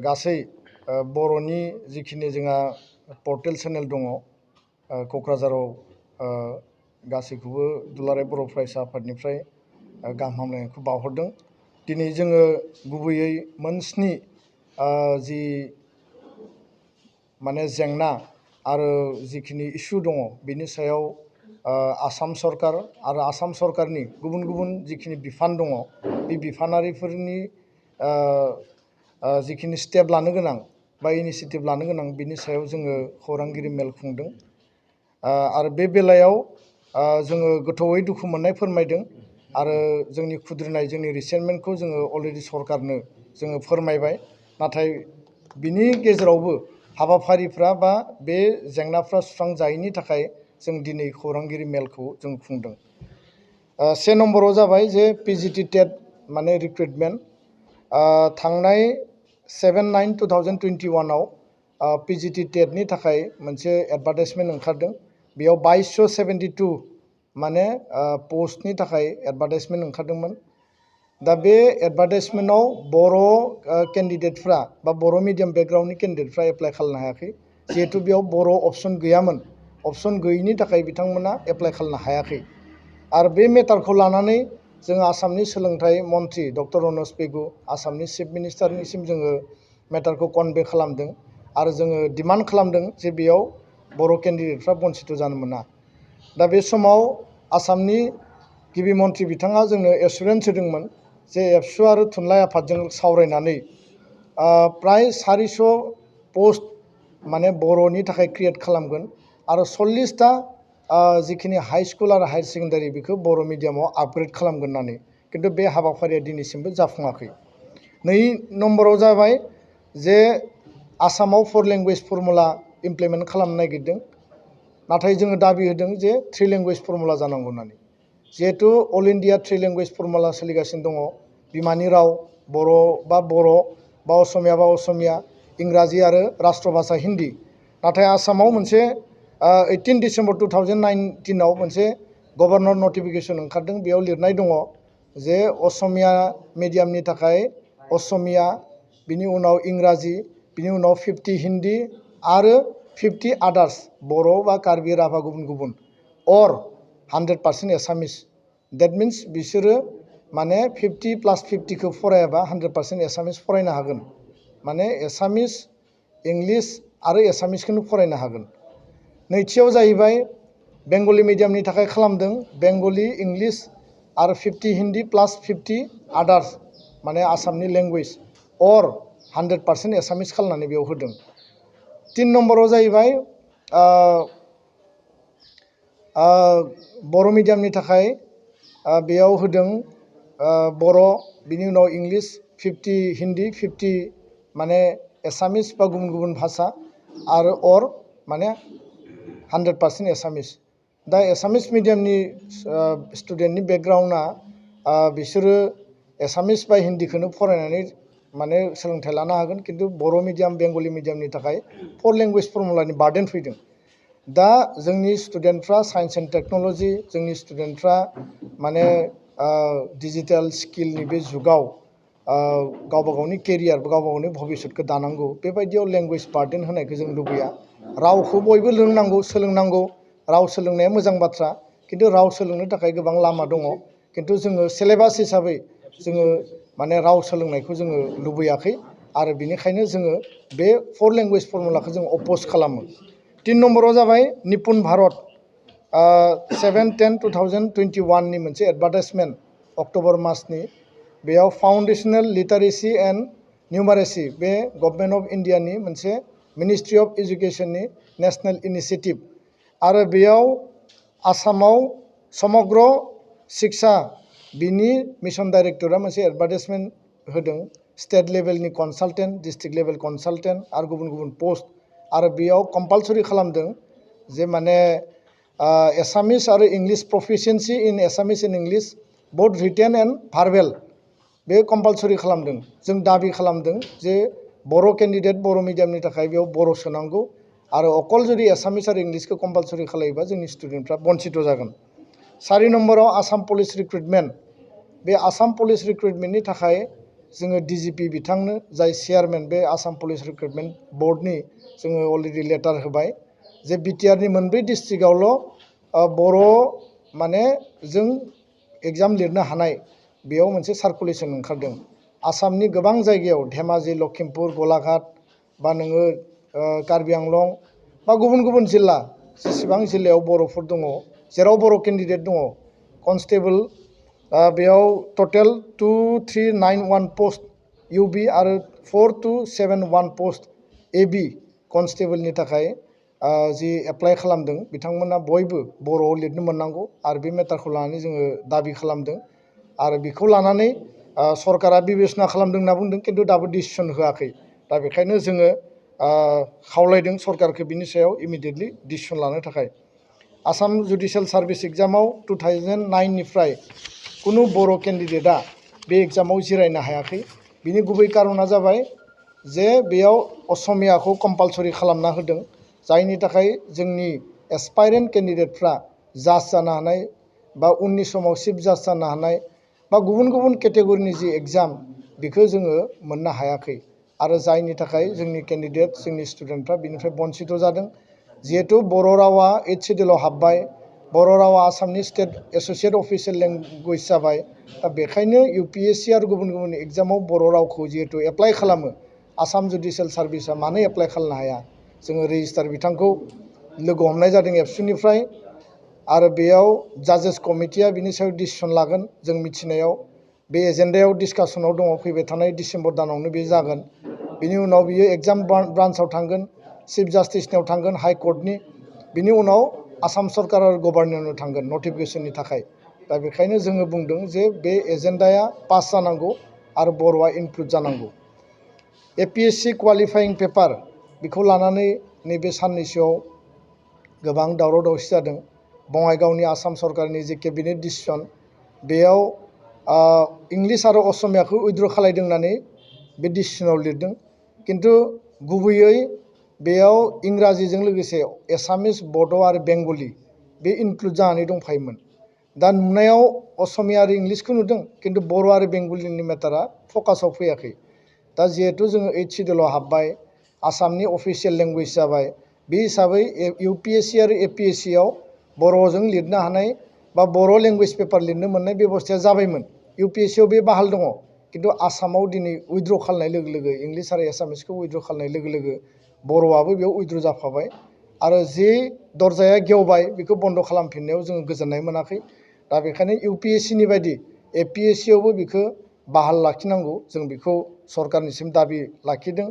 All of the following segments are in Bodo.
गासै बर'नि जिखिनि जोंहा पर्टेल चेनेल दङ क'क्राझाराव गासैखौबो दुलाराय बर' फरायसा आफादनिफ्राय गाहाम हामलायनायखौ बावहरदों। दिनै जोङो गुबैयै मोनस्नि जि माने जेंना आरो जिखिनि इस्यु दङ बिनि सायाव आसाम सरकार आरो आसाम सरकारनि गुबुन गुबुन जिखिनि बिफान दङ बे बिफानारिफोरनि जिखिनि स्टेप लानो गोनां बा इनिशिएटिभ लानो गोनां बिनि सायाव जोङो खौरांगिरि मेल खुंदों। आरो बे बेलायाव जोङो गोथौयै दुखु मोननाय फोरमायदों आरो जोंनि खुद्रिनाय जोंनि रिसेन्टमेन्टखौ जोङो अलरेडि सरकारनो जोङो फोरमायबाय। नाथाय बिनि गेजेरावबो हाबाफारिफ्रा बा बे जेंनाफ्रा सुस्रांजायैनि थाखाय जों दिनै खौरांगिरि मेलखौ जों खुंदों। से नम्बराव जाबाय जे पिजिटि टेट माने रिक्रुटमेन्ट थांनाय 7/9/2021 पिजिटि टेटनि थाखाय मोनसे एडभार्टाइजमेन्ट ओंखारदों। बेयाव 2272 माने पस्टनि थाखाय एडभार्टाइजमेन्ट ओंखारदोंमोन। दा बे एडभार्टाइजमेन्टआव बर' केन्डिडेटफ्रा बा बर' मिडियाम बेकग्राउन्डनि केन्डिडेटफ्रा एप्लाइ खालामनो हायाखै, जिहेतु बेयाव बर' अपसन गैयामोन। अपसन गैयैनि थाखाय बिथांमोना एप्लाइ खालामनो हायाखै। आरो बे मेटारखौ लानानै जों आसामनि सोलोंथाइ मन्थ्रि डक्टर रनज पेगु आसामनि चिफ मिनिस्टारनिसिम जोङो मेटारखौ कनभे खालामदों आरो जोङो डिमान्ड खालामदों जे बेयाव बर' केन्डिडेटफ्रा बन्सित जानो मोना। दा बे समाव आसामनि गिबि मन्थ्रि बिथाङा जोंनो एसुरेन्स होदोंमोन जे एबसु आरो थुनलाइ आफादजों सावरायनानै प्राय 400 पस्ट माने बर'नि थाखाय क्रिएट खालामगोन आरो 40टा जिखिनि हाई स्कुल आरो हायार सेकेन्डारि बेखौ बर' मिडियामाव आपग्रेड खालामगोन होननानै, खिन्थु बे हाबाफारिया दिनैसिमबो जाफुङाखै। 2 नम्बराव जाबाय जे आसामाव 4 लेंगुवेज फर्मुला इमप्लिमेन्ट खालामनो नागिरदों, नाथाय जोङो दाबि होदों जे 3 लेंगुवेज फर्मुला जानांगौ होननानै। जिहेतु अल इन्डिया 3 लेंगुवेज फर्मुला सोलिगासिनो दङ, बिमानि राव बर' बा असमिया बा असमिया, इंराजि आरो राष्ट्र भाषा हिन्दी। नाथाय आसामाव मोनसे 18 डिसेम्बर 2019 मोनसे गभर्नर नटिफिकेसन ओंखारदों। बेयाव लिरनाय दङ जे असमिया मिडियामनि थाखाय असमिया, बिनि उनाव इंराजि, बिनि उनाव 50 हिन्दी आरो 50 आदार्स बर' बा कार्बि राभा गुबुन गुबुन और 100% एसामिस। देट मिन्स बिसोरो माने 50 + 50 खौ फरायाबा 100% एसामिस फरायनो हागोन, माने एसामिस इंलिस आरो एसामिसखौनो फरायनो हागोन। नैथियाव जाहैबाय बेंगलि मिडियामनि थाखाय खालामदों, बेंगलि इंलिस आरो 50 हिन्दी + 50 आदार्स माने आसामनि लेंगुवेज और 100% एसामिस खालामनानै बेयाव होदों। 3 नम्बराव जाहैबाय बर' मिडियामनि थाखाय बेयाव होदों बर', बिनि उनाव इंलिस 50 हिन्दी 50 माने एसामिस बा गुबुन गुबुन भाषा आरो और माने 100% एसामिस। दा एसामिस मिडियामनि स्टुडेन्टनि बेकग्राउन्डआ बिसोरो एसामिस बा हिन्दीखौनो फरायनानै माने सोलोंथाइ लानो हागोन, खिन्थु बर' मिडियाम बेंगलि मिडियामनि थाखाय 4 लेंगुवेज फर्मुलानि बार्डेन फैदों। दा जोंनि स्टुडेन्टफ्रा साइन्स एन्ड टेक्न'लजि, जोंनि स्टुडेन्टफ्रा माने डिजिटेल स्किलनि बे जुगाव गावबा गावनि केरियार गावबा गावनि भबिसतखौ दानांगौ। बेबायदियाव लेंगुवेज बार्डेन होनायखौ जों लुबैया। रावखौ बयबो रोंनांगौ, सोलोंनांगौ। राव सोलोंनाया मोजां बाथ्रा, खिन्थु राव सोलोंनो थाखाय गोबां लामा दङ। खिन्थु जोङो सिलेबास हिसाबै जोङो माने राव सोलोंनायखौ जोङो लुबैयाखै आरो बिनिखायनो जोङो बे 4 लेंगुवेज फर्मुलाखौ जों अपोज खालामो। 3 नम्बराव जाबाय निपुन भारत 7/10/2021 नि मोनसे एडभार्टाइजमेन्ट अक्ट'बर मासनि। बेयाव फाउन्डेशनेल लिटारेसि एन्ड निउमारेसि बे गभर्नमेन्ट अफ इन्डियानि मोनसे मिनिस्ट्रि अफ इडुकेसननि नेशनेल इनिसिएटिभ आरो बेयाव आसामाव समग्र शिक्षा बिनि मिशन डाइरेक्टरा मोनसे एडभार्टाइजमेन्ट होदों। स्टेट लेभेलनि कनसालटेन्ट, डिस्ट्रिक्ट लेभेल कनसालटेन्ट आरो गुबुन गुबुन पस्ट आरो बेयाव कम्पालसरि खालामदों जे माने एसामिस आरो English proficiency in Assamese and English both written and verbal बे कम्पालसरि खालामदों। जों दाबि खालामदों जे बर' केन्डिडेट बर' मिडियामनि थाखाय बेयाव बर' सोनांगौ आरो अकल जुदि एसामिस आरो इंलिसखौ कम्पालसरि खालायोबा जोंनि स्टुडेन्टफ्रा बन्सित जागोन। 4 नम्बराव आसाम पुलिस रिक्रुटमेन्ट। बे आसाम पुलिस रिक्रुटमेन्टनि थाखाय जोङो DGP बिथांनो जाय चेयारमेन बे आसाम पुलिस रिक्रुटमेन्ट बर्डनि जोङो अलरेडि लेटार होबाय जे बिटिआरनि मोनब्रै डिस्ट्रिक्टआवल' बर' माने जों एग्जाम लिरनो हानाय बेयाव मोनसे सार्कुलेसन ओंखारदों। आसामनि गोबां जायगायाव धेमाजि, लखिमपुर, गलाघाट बा नोङो कार्बि आंलं बा गुबुन गुबुन जिल्ला जेसेबां जिल्लायाव बर'फोर दङ जेराव बर' केन्डिडेट दङ कनस्टेबल बेयाव टटेल 2391 पस्ट UB आरो 4271 पस्ट AB कनस्टेबलनि थाखाय जि एप्लाइ खालामदों बिथांमोना बयबो बर'आव लिरनो मोननांगौ आरो बे मेटारखौ लानानै जोङो दाबि खालामदों आरो बेखौ लानानै सरकारा बिबेसना खालामदों होनना बुंदों खिन्थु दाबो डिसिसन होआखै। दा बेखायनो जोङो खावलायदों सरकारखौ बिनि सायाव इमिडियेटलि डिसिसन लानो थाखाय। आसाम जुडिशियेल सार्भिस एग्जामाव 2009 निफ्राय कुनु बर' केन्डिडेटआ बे एग्जामाव जिरायनो हायाखै। बिनि गुबै कारना जाबाय जे बेयाव असमियाखौ कम्पालसरि खालामना होदों जायनि थाखाय जोंनि एसपायरेन्ट केन्डिडेटफ्रा जाज जानो हानाय बा उननि समाव चिफ जाज जानो हानाय बा गुबुन गुबुन केटेगरिनि जि एग्जाम बेखौ जोङो मोननो हायाखै आरो जायनि थाखाय जोंनि केन्डिडेट जोंनि स्टुडेन्टफ्रा बिनिफ्राय बन्सित जादों। जिहेतु बर' रावा 8th शेड्युलाव हाबबाय, बर' रावा आसामनि स्टेट एस'सिएट अफिसियेल लेंगुवेज जाबाय। दा बेखायनो UPSC आरो गुबुन गुबुन एग्जामाव बर' रावखौ जिहेतु एप्लाइ खालामो आसाम जुडिशियेल सार्भिसा मानो एप्लाइ खालामनो हाया? जोङो रेजिस्टार बिथांखौ लोगो हमनाय जादों एबसुनिफ्राय आरो बेयाव जाजेस कमिटिया बिनि सायाव डिसिसन लागोन। जों मिथिनायाव बे एजेन्डायाव डिसकासनाव दङ, फैबाय थानाय डिसेम्बर दानावनो बे जागोन। बिनि उनाव बियो एग्जाम ब्रान्चआव थांगोन, चिफ जास्टिसनियाव थांगोन, हाइ कर्टनि, बिनि उनाव आसाम सरकार आरो गभर्नरनो थांगोन नटिफिकेसननि थाखाय। दा बेखायनो जोङो बुंदों जे बे एजेन्डाया पास जानांगौ आरो बर'आ इनक्लुड जानांगौ। APSC क्वालिफाइं पेपार बेखौ लानानै नैबे साननैसोआव गोबां दावराव दावसि जादों। बङाइगावनि आसाम सरकारनि जे केबिनेट डिसिसन बेयाव इंलिस आरो असमियाखौ उइथड्र खालायदों होननानै बे डिसिसनाव लिरदों खिन्थु गुबैयै बेयाव इंराजिजों लोगोसे एसामिस, बड' आरो बेंगलि बे इनक्लुड जानानै दंफायोमोन। दा नुनायाव असमिया आरो इंलिसखौ नुदों खिन्थु बर' आरो बेंगलिनि मेटारा फकासाव फैयाखै। दा जिहेतु जोङो 8th शेड्युलाव हाबबाय, आसामनि अफिसियेल लेंगुवेज जाबाय, बे हिसाबै UPSC आरो APSC आव बर'जों लिरनो हानाय बा बर' लेंगुवेज पेपार लिरनो मोननाय बेबस्थाया जाबायमोन। UPSC आव बे बाहाल दङ खिन्थु आसामाव दिनै उइथड्र खालामनाय लोगो लोगो इंलिस आरो एसामिसखौ उइथड्र खालामनाय लोगो लोगो बर'आबो बेयाव उइथड्र जाफाबाय आरो जे दरजाया गेवबाय बेखौ बन्द खालामफिननायाव जोङो गोजोननाय मोनाखै। दा बेखायनो UPSCनि बायदि APSC आवबो बेखौ बाहाल लाखिनांगौ, जों बेखौ सरकारनिसिम दाबि लाखिदों।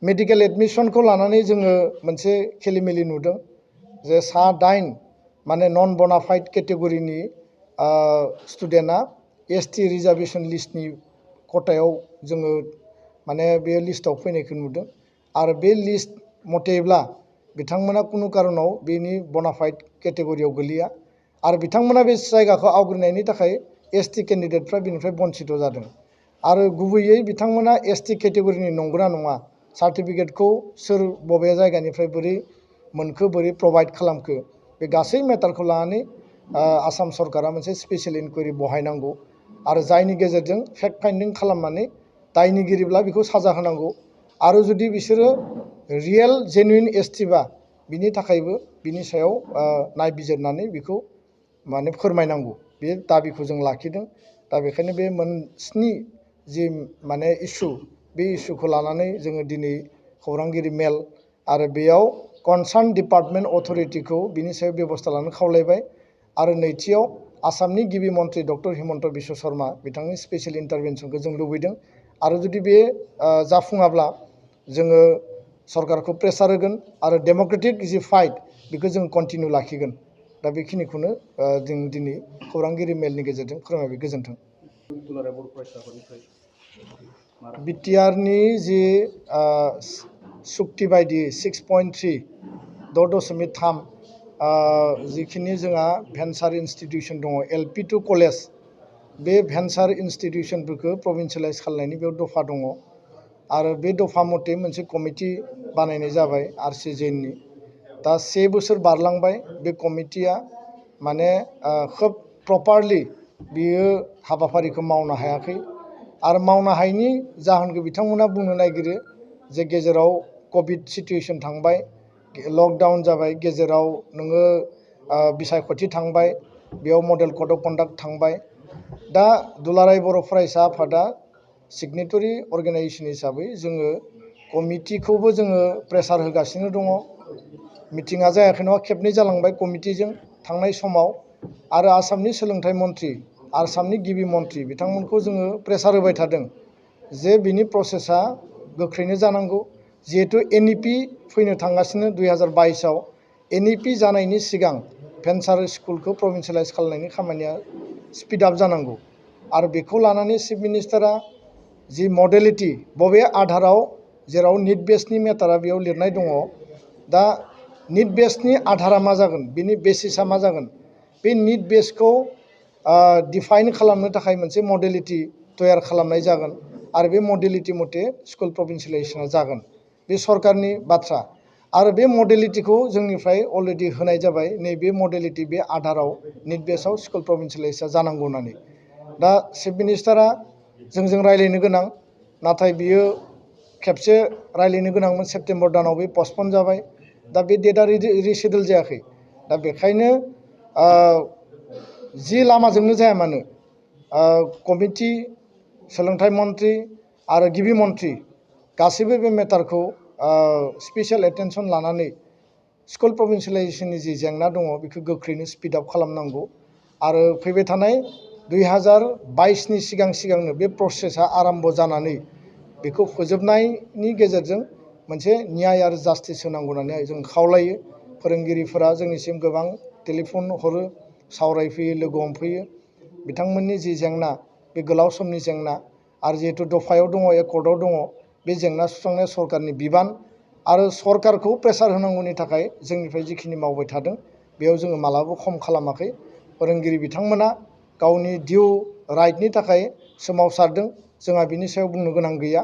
मेडिकेल एडमिसनखौ लानानै जोङो मोनसे खेलिमेलि नुदों जे 9 माने नन बनाफाइड केटेगरिनि स्टुडेन्टआ ST रिजार्भेसन लिस्टनि खथायाव जोङो माने बे लिस्टआव फैनायखौ नुदों आरो बे लिस्ट मथेब्ला बिथांमोना कुनु कारनाव बेनि बनाफाइड केटेगरियाव गोलैया आरो बिथांमोना बे जायगाखौ आवग्रिनायनि थाखाय ST केन्डिडेटफ्रा बिनिफ्राय बन्सित जादों आरो गुबैयै बिथांमोना ST केटेगरिनि नंगौना नङा, सार्टिफिकेटखौ सोर बबे जायगानिफ्राय बोरै मोनखो, बोरै प्रभाइड खालामखो, बे गासै मेटारखौ लानानै आसाम सरकारा मोनसे स्पेसियेल इनकुवारि बहायनांगौ आरो जायनि गेजेरजों फेक्ट फाइन्डिं खालामनानै दायनिगिरिब्ला बेखौ साजा होनांगौ आरो जुदि बिसोरो रियेल जेनुइन ST बा बिनि थाखायबो बिनि सायाव नायबिजिरनानै बेखौ माने फोरमायनांगौ। बे दाबिखौ जों लाखिदों। दा बेखायनो बे मोनस्नि जि माने इस्यु, बे इस्युखौ लानानै जोङो दिनै खौरांगिरि मेल आरो बेयाव कनसार्न डिपार्टमेन्ट अथरिटिखौ बिनि सायाव बेबस्था लानो खावलायबाय आरो नैथियाव आसामनि गिबि मन्त्रि डक्टर हिमन्त बिश्व शर्मा बिथांनि स्पेसियेल इन्टारभेनसनखौ जों लुबैदों आरो जुदि बे जाफुङाब्ला जोङो सरकारखौ प्रेसार होगोन आरो डेम'क्रेटिक जि फाइट बेखौ जों कन्टिनिउ लाखिगोन। दा बेखिनिखौनो जों दिनै खौरांगिरि मेलनि गेजेरजों फोरमायबाय। गोजोन्थों। बिटिआरनि जि सुक्ति बायदि 6.3 जिखिनि जोंहा भेन्सार इन्स्टिटिउसन दङ LP टु कलेज, बे भेन्सार इन्स्टिटिउसनफोरखौ प्रभिन्सियेलाइज खालामनायनि बेयाव दफा दङ आरो बे दफा मथे मोनसे कमिटि बानायनाय जाबाय RCJनि। दा 1 बोसोर बारलांबाय, बे कमिटिया माने खोब प्रपारलि बियो हाबाफारिखौ मावनो हायाखै आरो मावनो हायैनि जाहोनखौ बिथांमोना बुंनो नागिरो जे गेजेराव कभिड सिटुएसन थांबाय, लकडाउन जाबाय, गेजेराव नोङो बिसायख'थि थांबाय, बेयाव मडेल कड अफ कन्डाक्ट थांबाय। दा दुलाराय बर' फरायसा आफादा सिगनेटरि अर्गेनाइजेसन हिसाबै जोङो कमिटिखौबो जोङो प्रेसार होगासिनो दङ। मिटिङा जायाखै नङा खेबनै जालांबाय कमिटिजों थांनाय समाव, आरो आसामनि सोलोंथाइ मन्थ्रि, आसामनि गिबि मन्थ्रि बिथांमोनखौ जोङो प्रेसार होबाय थादों जे बिनि प्रसेसा गोख्रैनो जानांगौ। जिहेतु NEP फैनो थांगासिनो 2022आव, NEP जानायनि सिगां भेन्सार स्कुलखौ प्रभिन्सियेलाइज खालामनायनि खामानिया स्पिड आप जानांगौ। आरो बेखौ लानानै चिफ मिनिस्टारा जि मडेलिटि, बबे आधाराव, जेराव निट बेसनि मेटारा बेयाव लिरनाय दङ, दा निट बेसनि आधारा मा जागोन, बिनि बेसिसा मा जागोन, बे निट बेसखौ डिफाइन खालामनो थाखाय मोनसे मडेलिटि तयार खालामनाय जागोन। आरो बे मडेलिटि मथे स्कुल प्रभिन्सियेलाइजेसना जागोन। बे सरकारनि बाथ्रा। आरो बे मडेलिटिखौ जोंनिफ्राय अलरेडि होनाय जाबाय, नैबे मडेलिटि बे आधाराव निट बेसआव स्कुल प्रभिन्सियेलाइजेसना जानांगौ होननानै। दा चिफ मिनिस्टारा जोंजों रायज्लायनो गोनां, नाथाय बियो खेबसे रायज्लायनो गोनांमोन, सेप्तेम्बर दानाव बे पस्टपन जाबाय। दा बे डेटआ रिसेडुल जायाखै। दा बेखायनो जि लामाजोंनो जाया मानो कमिटि, सोलोंथाइ मन्थ्रि आरो गिबि मन्थ्रि गासैबो बे मेटारखौ स्पेसियेल एटेनसन लानानै स्कुल प्रभिन्सियेलाइजेसननि जि जेंना दङ बेखौ गोख्रैनो स्पिड आप खालामनांगौ। आरो फैबाय थानाय 2022नि सिगांनो बे प्रसेसा आराम्भ जानानै बेखौ फोजोबनायनि गेजेरजों मोनसे न्याय आरो जास्टिस होनांगौ होननानै जों खावलायो। फोरोंगिरिफोरा जोंनिसिम गोबां टेलिफन हरो, सावरायफैयो, लोगो हमफैयो। बिथांमोननि जि जेंना, बे गोलाव समनि जेंना, आरो जिहेतु दफायाव दङ, एकर्डआव दङ, बे जेंना सुस्रांनाया सरकारनि बिबान। आरो सरकारखौ प्रेसार होनांगौनि थाखाय जोंनिफ्राय जिखिनि मावबाय थादों बेयाव जोङो मालाबाबो खम खालामाखै। फोरोंगिरि बिथांमोना गावनि डिउ राइटनि थाखाय सोमावसारदों, जोंहा बिनि सायाव बुंनो गोनां गैया,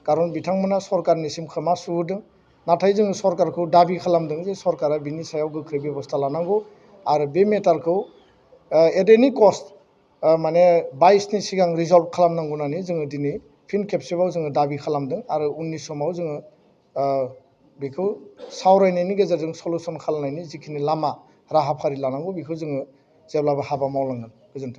खारन बिथांमोना सरकारनिसिम खोमा सुहोदों। नाथाय जोङो सरकारखौ दाबि खालामदों जे सरकारा बिनि सायाव गोख्रै बेबस्था लानांगौ। आरो बे मेटारखौ एट एनि कस्ट माने 22नि सिगां रिजल्भ खालामनांगौ होननानै जोङो दिनै फिन खेबसेबाव जोङो दाबि खालामदों। आरो उननि समाव जोङो बेखौ सावरायनायनि गेजेरजों सलुसन खालामनायनि जिखिनि लामा राहाफारि लानांगौ बेखौ जोङो जेब्लाबो हाबा मावलांगोन। गोजोन्थों।